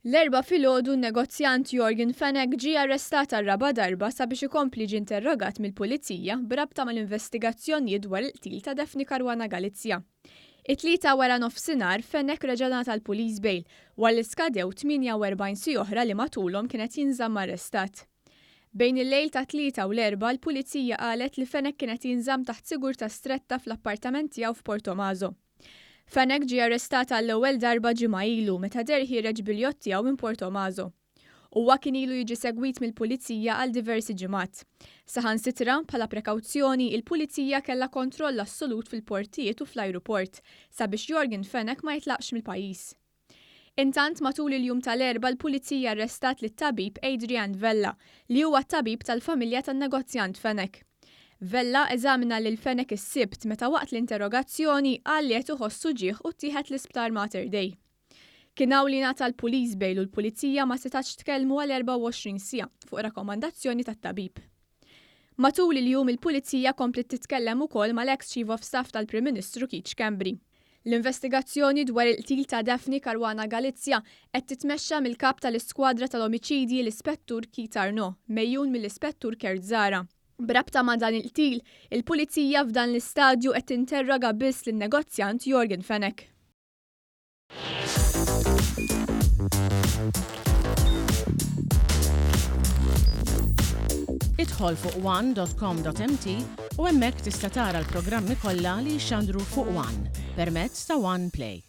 L-Erbgħa filgħodu n-negozjant Yorgen Fenech ġie arrestat għar-raba' darba sabiex ikompli jiġi interrogat mill-Pulizija b'rabta mal-investigazzjonijiet dwar il-qtil ta' Daphne Caruana Galizia. It-Tlieta wara nofsinhar, Fenech reġa' ngħata l-police bail wara li skadew 48 siegħa oħra li matulhom kien qed jinżamm arrestat. Bejn il-lejl tat-Tlieta u l-Erbgħa l-Pulizija qalet li Fenech kien qed jinżamm taħt sigurtà stretta fl-appartament tiegħu f'Portomaso. Fenech ġie arrestat għall-ewwel darba ġimgħa ilu meta deher ħiereġ bil-jott tiegħu minn Portomaso. Huwa kien ilu jiġi segwit mill-Pulizija għal diversi ġimgħat. Saħansitra, bħala prekawzjoni, il-Pulizija kellha kontroll assolut fil-portijiet u fl-ajruport sabiex Yorgen Fenech ma jitlaqx mill-pajjiż. Intant matul il-jum tal-Erbgħa l-Pulizija arrestat lit-tabib Adrian Vella, li huwa t-tabib tal-familja tan-negozjant Fenech. Vella eżamina lil Fenech is-Sibt meta waqt l-interrogazzjoni qal li qed iħoss uġigħ u ttieħed l-Isptar Mater Dei. Kien hawn li ngħata l-police bail u l-Pulizija ma setgħetx tkellmu għal 24 siegħa fuq rakkomandazzjoni tat-tabib. Matul il-jum il-Pulizija kompliet titkellem ukoll mal-eks Chief of Staff tal-Prim Ministru Keith Schembri. L-investigazzjoni dwar il-qtil ta' Daphne Caruana Galizia qed titmexxa mill-Kap tal-Iskwadra tal-Omiċidji l-Ispettur Keith Arnaud, megħjun mill-Ispettur Kurt Zahra. B'rabta ma' dan il-qtil, il-Pulizija f'dan l-istadju qed tinterroga biss lin-negozjant Yorgen Fenech. Idħol fuq one.com.mt u hemmhekk tista' tara l-programmi kollha li jixxandru fuq One permezz ta' One Play.